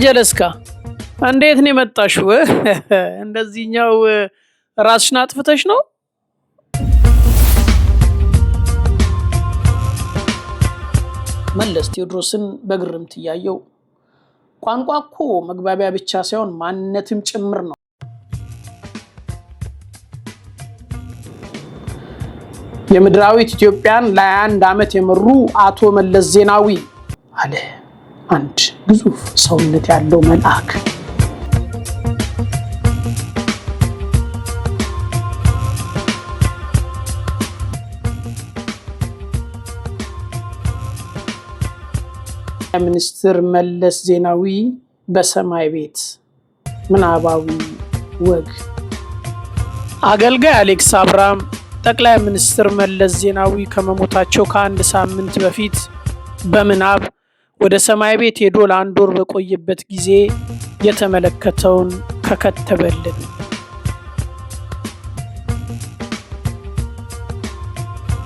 ጀለስካ እንዴት ነው የመጣሽው? እንደዚህኛው ራስሽን አጥፍተሽ ነው? መለስ ቴዎድሮስን በግርምት እያየው፣ ቋንቋ እኮ መግባቢያ ብቻ ሳይሆን ማንነትም ጭምር ነው። የምድራዊት ኢትዮጵያን ለ21 ዓመት የመሩ አቶ መለስ ዜናዊ፣ አለ አንድ ግዙፍ ሰውነት ያለው መልአክ። ሚኒስትር መለስ ዜናዊ በሰማይ ቤት ምናባዊ ወግ። አገልጋይ አሌክስ አብርሃም ጠቅላይ ሚኒስትር መለስ ዜናዊ ከመሞታቸው ከአንድ ሳምንት በፊት በምናብ ወደ ሰማይ ቤት ሄዶ ለአንድ ወር በቆየበት ጊዜ የተመለከተውን ከከተበልን።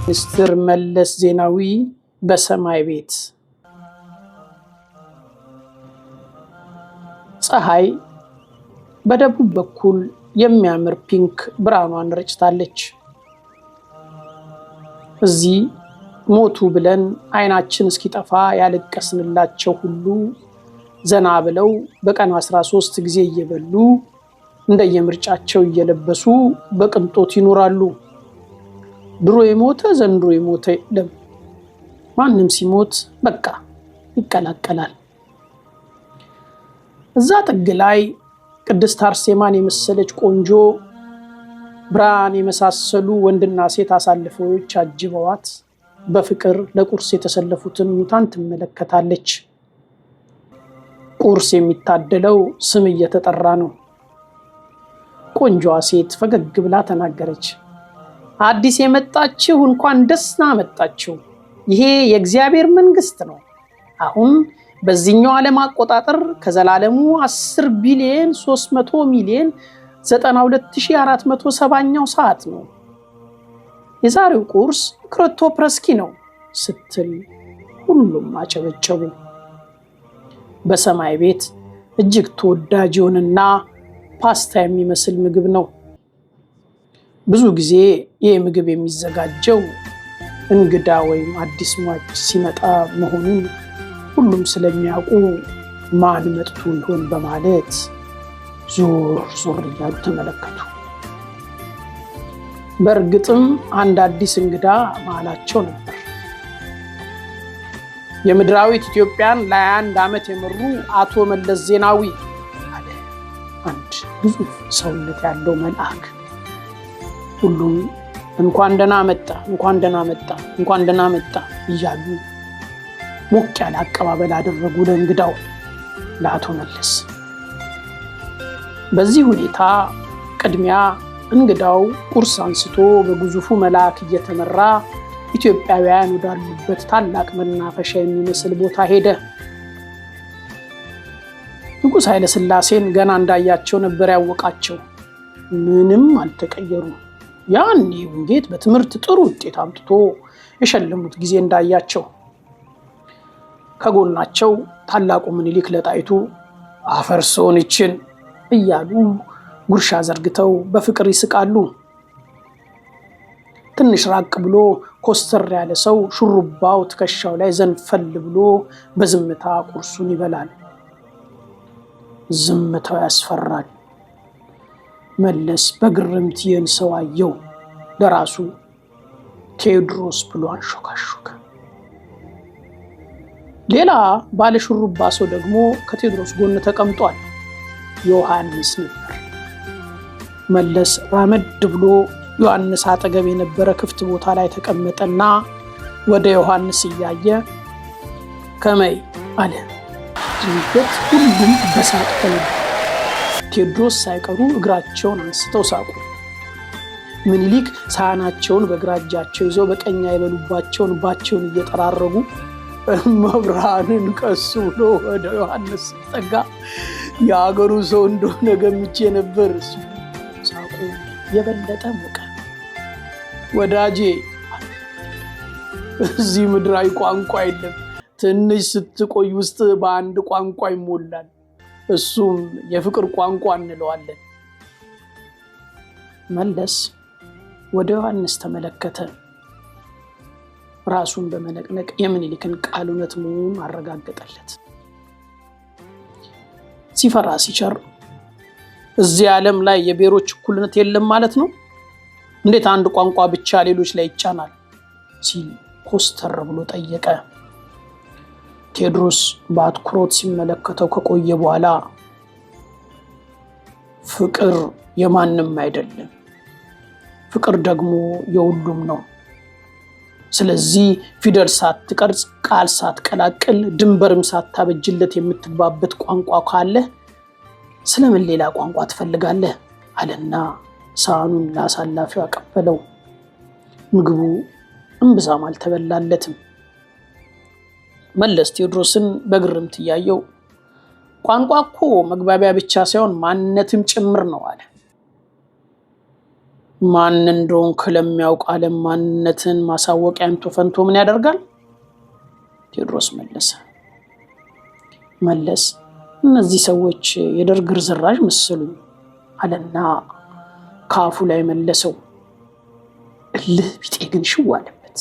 ሚኒስትር መለስ ዜናዊ በሰማይ ቤት። ፀሐይ በደቡብ በኩል የሚያምር pink ብርሃኗን ረጭታለች። እዚህ ሞቱ ብለን አይናችን እስኪጠፋ ያለቀስንላቸው ሁሉ ዘና ብለው በቀን 13 ጊዜ እየበሉ፣ እንደየምርጫቸው እየለበሱ በቅንጦት ይኖራሉ። ድሮ የሞተ ዘንድሮ የሞተ የለም። ማንም ሲሞት በቃ ይቀላቀላል። እዛ ጥግ ላይ ቅድስት አርሴማን የመሰለች ቆንጆ፣ ብርሃን የመሳሰሉ ወንድና ሴት አሳልፈዎች አጅበዋት በፍቅር ለቁርስ የተሰለፉትን ሙታን ትመለከታለች። ቁርስ የሚታደለው ስም እየተጠራ ነው። ቆንጆዋ ሴት ፈገግ ብላ ተናገረች። አዲስ የመጣችሁ እንኳን ደስና መጣችሁ። ይሄ የእግዚአብሔር መንግስት ነው። አሁን በዚህኛው ዓለም አቆጣጠር ከዘላለሙ 10 ቢሊዮን 300 ሚሊዮን 92470ኛው ሰዓት ነው። የዛሬው ቁርስ ክሮቶፕረስኪ ነው ስትል ሁሉም አጨበጨቡ። በሰማይ ቤት እጅግ ተወዳጅ የሆነና ፓስታ የሚመስል ምግብ ነው። ብዙ ጊዜ ይህ ምግብ የሚዘጋጀው እንግዳ ወይም አዲስ ሟች ሲመጣ መሆኑን ሁሉም ስለሚያውቁ ማን መጥቶ ይሆን በማለት ዞር ዞር እያሉ ተመለከቱ። በእርግጥም አንድ አዲስ እንግዳ መሃላቸው ነበር። የምድራዊት ኢትዮጵያን ለ21 ዓመት የመሩ አቶ መለስ ዜናዊ፣ አለ አንድ ግዙፍ ሰውነት ያለው መልአክ። ሁሉም እንኳን ደህና መጣ፣ እንኳን ደህና መጣ፣ እንኳን ደህና መጣ እያሉ ሞቅ ያለ አቀባበል አደረጉ ለእንግዳው ለአቶ መለስ። በዚህ ሁኔታ ቅድሚያ እንግዳው ቁርስ አንስቶ በግዙፉ መልአክ እየተመራ ኢትዮጵያውያን ወዳሉበት ታላቅ መናፈሻ የሚመስል ቦታ ሄደ። ንጉሥ ኃይለሥላሴን ገና እንዳያቸው ነበር ያወቃቸው። ምንም አልተቀየሩም። ያኔ ውንጌት በትምህርት ጥሩ ውጤት አምጥቶ የሸለሙት ጊዜ እንዳያቸው። ከጎናቸው ታላቁ ምኒልክ ለጣይቱ አፈርሶን ይችን እያሉ ጉርሻ ዘርግተው በፍቅር ይስቃሉ። ትንሽ ራቅ ብሎ ኮስተር ያለ ሰው ሹሩባው ትከሻው ላይ ዘንፈል ብሎ በዝምታ ቁርሱን ይበላል። ዝምታው ያስፈራል። መለስ በግርምት ይህን ሰው አየው። ለራሱ ቴዎድሮስ ብሎ አንሾካሾከ። ሌላ ባለ ሹሩባ ሰው ደግሞ ከቴዎድሮስ ጎን ተቀምጧል። ዮሐንስ ነበር። መለስ ራመድ ብሎ ዮሐንስ አጠገብ የነበረ ክፍት ቦታ ላይ ተቀመጠና ወደ ዮሐንስ እያየ ከመይ አለ። ድንገት ሁሉም በሳቅ ተሞሉ። ቴዎድሮስ ሳይቀሩ እግራቸውን አንስተው ሳቁ። ምኒልክ ሳህናቸውን በግራ እጃቸው ይዘው በቀኝ የበሉባቸውን እንባቸውን እየጠራረጉ እመብርሃንን ቀስ ብሎ ወደ ዮሐንስ ሲጠጋ የአገሩ ሰው እንደሆነ ገምቼ ነበር ሲሉ ሳቁ የበለጠ ሞቀ። ወዳጄ፣ እዚህ ምድራዊ ቋንቋ የለም። ትንሽ ስትቆይ ውስጥ በአንድ ቋንቋ ይሞላል። እሱም የፍቅር ቋንቋ እንለዋለን። መለስ ወደ ዮሐንስ ተመለከተ። ራሱን በመነቅነቅ የምኒልክን ቃል እውነት መሆኑን አረጋገጠለት። ሲፈራ ሲቸር እዚህ ዓለም ላይ የብሔሮች እኩልነት የለም ማለት ነው? እንዴት አንድ ቋንቋ ብቻ ሌሎች ላይ ይጫናል? ሲል ኮስተር ብሎ ጠየቀ። ቴዎድሮስ በአትኩሮት ሲመለከተው ከቆየ በኋላ ፍቅር የማንም አይደለም፣ ፍቅር ደግሞ የሁሉም ነው። ስለዚህ ፊደል ሳትቀርጽ፣ ቃል ሳትቀላቅል፣ ድንበርም ሳታበጅለት የምትግባበት ቋንቋ ካለ ስለምን ሌላ ቋንቋ ትፈልጋለህ? አለና ሳህኑን ለአሳላፊው አቀበለው። ምግቡ እምብዛም አልተበላለትም። መለስ ቴዎድሮስን በግርምት እያየው ቋንቋ እኮ መግባቢያ ብቻ ሳይሆን ማንነትም ጭምር ነው አለ። ማን እንደሆንክ ለሚያውቅ ዓለም ማንነትን ማሳወቂያ እንቶ ፈንቶ ምን ያደርጋል? ቴዎድሮስ መለሰ። መለስ እነዚህ ሰዎች የደርግ ርዝራዥ መሰሉኝ አለና ከአፉ ላይ መለሰው። እልህ ቢጤ ግን ሽው አለበት።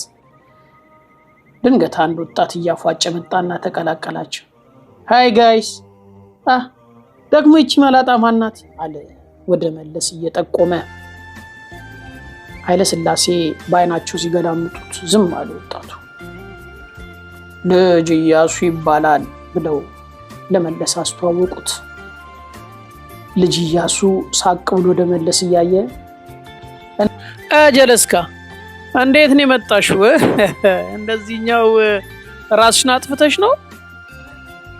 ድንገት አንድ ወጣት እያፏጨ መጣና ተቀላቀላቸው። Hi guys፣ ደግሞ ይቺ መላጣ ማናት? አለ ወደ መለስ እየጠቆመ። ኃይለ ሥላሴ በዓይናቸው ሲገላምጡት ዝም አሉ ወጣቱ። ልጅ እያሱ ይባላል ብለው ለመለስ አስተዋወቁት። ልጅ እያሱ ሳቅ ብሎ ወደ መለስ እያየ ጀለስካ እንዴት ነው የመጣሽው? እንደዚህኛው ራስሽን አጥፍተሽ ነው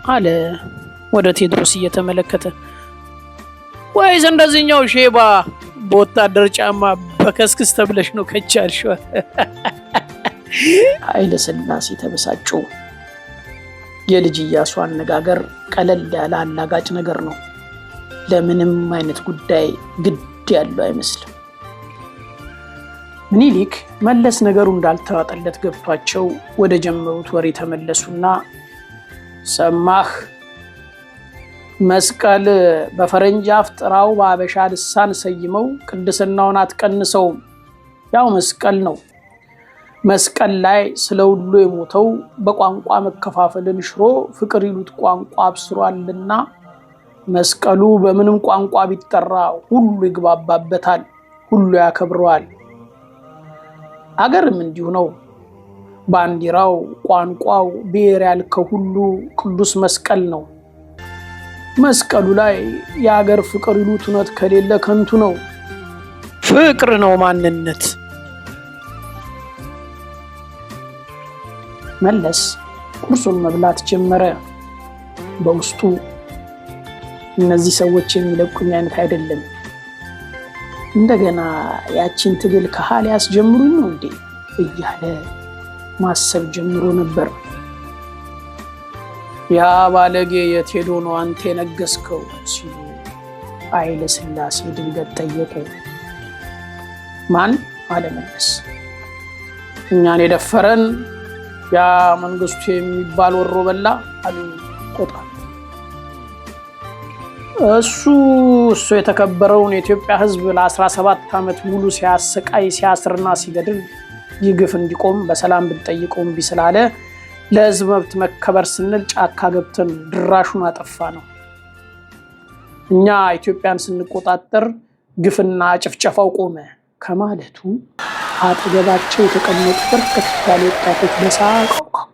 አለ ወደ ቴዎድሮስ እየተመለከተ። ወይስ እንደዚህኛው ሼባ በወታደር ጫማ በከስክስ ተብለሽ ነው ከቻልሽው? ኃይለ ሥላሴ ተበሳጩ። የልጅ እያሱ አነጋገር ቀለል ያለ አላጋጭ ነገር ነው። ለምንም አይነት ጉዳይ ግድ ያለው አይመስልም። ምኒልክ መለስ ነገሩ እንዳልተዋጠለት ገብቷቸው ወደ ጀመሩት ወሬ ተመለሱና ሰማህ፣ መስቀል በፈረንጅ አፍ ጥራው በአበሻ ልሳን ሰይመው ቅድስናውን አትቀንሰውም። ያው መስቀል ነው። መስቀል ላይ ስለ ሁሉ የሞተው በቋንቋ መከፋፈልን ሽሮ ፍቅር ይሉት ቋንቋ አብስሯልና መስቀሉ በምንም ቋንቋ ቢጠራ ሁሉ ይግባባበታል፣ ሁሉ ያከብረዋል። አገርም እንዲሁ ነው። ባንዲራው፣ ቋንቋው፣ ብሔር ያልከው ሁሉ ቅዱስ መስቀል ነው። መስቀሉ ላይ የአገር ፍቅር ይሉት እውነት ከሌለ ከንቱ ነው። ፍቅር ነው ማንነት። መለስ ቁርሱን መብላት ጀመረ። በውስጡ እነዚህ ሰዎች የሚለቁኝ አይነት አይደለም፣ እንደገና ያቺን ትግል ከሀል ያስጀምሩኝ ነው እንዴ እያለ ማሰብ ጀምሮ ነበር። ያ ባለጌ የት ሄዶ ነው አንተ የነገስከው ሲሉ ኃይለ ሥላሴ ድንገት ጠየቁ። ማን አለ መለስ። እኛን የደፈረን ያ መንግስቱ የሚባል ወሮ በላ አሉ ቆጣ። እሱ የተከበረውን የኢትዮጵያ ሕዝብ ለ17 ዓመት ሙሉ ሲያሰቃይ ሲያስርና ሲገድል ይህ ግፍ እንዲቆም በሰላም ብንጠይቀው እምቢ ስላለ ለሕዝብ መብት መከበር ስንል ጫካ ገብተን ድራሹን አጠፋ ነው። እኛ ኢትዮጵያን ስንቆጣጠር ግፍና ጭፍጨፋው ቆመ ከማለቱ አጠገባቸው የተቀመጡ በርከት ያሉ ወጣቶች በሳቅ አውካኩ።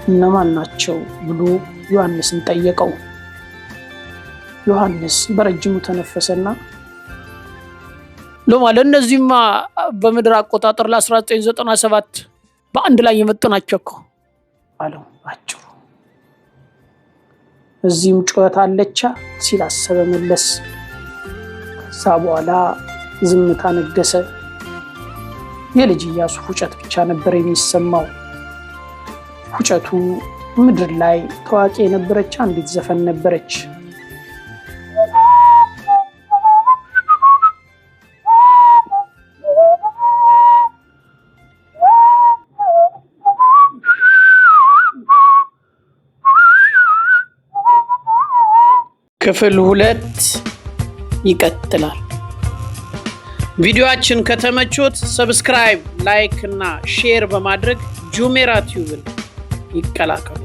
እነማን ናቸው ብሎ ዮሐንስን ጠየቀው። ዮሐንስ በረጅሙ ተነፈሰና ሎማ ለእነዚህማ በምድር አቆጣጠር ለ1997 በአንድ ላይ የመጡ ናቸው እኮ አለው ባጭሩ። እዚህም ጩኸት አለቻ ሲል አሰበ መለስ። ከዛ በኋላ ዝምታ ነገሰ። የልጅ ኢያሱ ፉጨት ብቻ ነበር የሚሰማው። ፉጨቱ ምድር ላይ ታዋቂ የነበረች አንዲት ዘፈን ነበረች። ክፍል 2 ይቀጥላል። ቪዲዮአችን ከተመቾት subscribe፣ like እና share በማድረግ ጁሜራ ቲዩብን ይቀላቀሉ።